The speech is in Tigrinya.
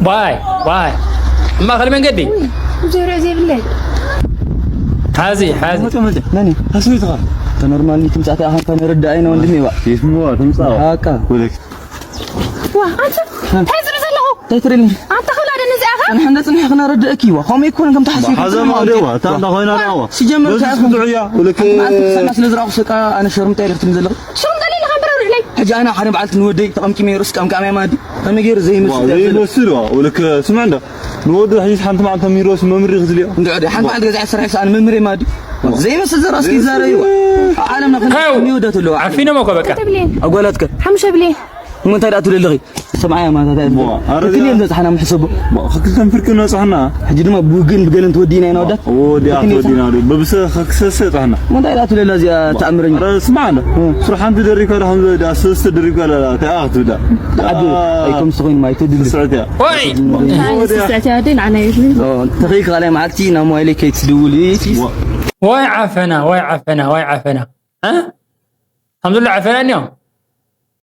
ዋይ ዋይ ኣብ ማእኸል መንገዲ ዞሮ ዘይብለይ ሓዚ ሓዚ መጠ መጠ ነኒ ኣስሚትኻ ተኖርማል ትምጻእ ኣኻ ከነረዳ ኣይና ወንድሜ ዋ ይስምዋ ትምጻእ ሃቃ ወለክ ዋ ኣንተ እንታይ ዝብል ዘለኹ እንታይ ትሪኒ ኣንተ ክብላ ደንዚ ኣኻ ንሕና ጽኒሕ ክነረድእኪ ዋ ከምኡ ይኮነ ከም ተሓሲቡ ሓዘማ ደዋ ታንዳ ኮይና ደዋ ሲጀመር በዚ ታይኹም ስድዑ እያ ወለክ ሰና ስለ ዝረኣኹ ሰቃ ኣነ ሸርምታ ኢለ ክትም ዘለኹ ሽም ገሊል ኸምብረው ርለይ ሕጂ ኣነ ሓደ በዓል ክንወደይ ተቐምቂመ ርእስ ቀምቃምያ ማዲ ከመይ ገይሩ ዘይመስል ዘይመስል ዋ ወለክ ስምዕ እንዳ ንወዱ ሕጂ ሓንቲ መዓልቲ ሚሮስ መምሪ ክዝልዮ እንድዕዲ ሓንቲ በዓል ገዛ ስራሕ ኣነ መምሪ ማዲ ዘይመስል ዘራእስኪ ይዛረዩ ዓለምና ተው! ክንወደት ኣለዋ ዓፊኖም እኮ በቃ ተብሌን ኣጓላትከ ሓሙሸ ብሌን እንታይ ደኣ ትብለለኺ ሰምዓያ ማታ እንታይ ሞ፣ ኣረ ክትልየን እዚኣ- በጽሓና ምሕሰቦ ክልተን ፍርቂ ነጽሕና ሕጂ ድማ ብውግን ብገለን ትወዲና ኢና ወዳት ወዲኣ ክትልየን ወዲና ዶ በብሰ ክክሰሰ ጻሕና ሞ እንታይ ደኣ ትብለላ እዚኣ ተኣምረኛ ኣረ ስማዕ እንዳ ስራሕ ሓንቲ ደሪካ ዳ ከምዚ ዳ ሰለስተ ደሪካ ዳ እንታይ ኣኽት ብዳ ዓቢ ኣይኮም ስተኾይን ማይ ትድል ስዕትያ ወይ ስዕቲ ኣደይ ንዓና ይብሉ ተኸይ ካልኣይ መዓልቲ ናብ ሞባይለይ ከይትድውል ወይ ዓፈና ወይ ዓፈና ወይ ዓፈና እ? ከምዚ ኣሎ ዓፈና እኒኦ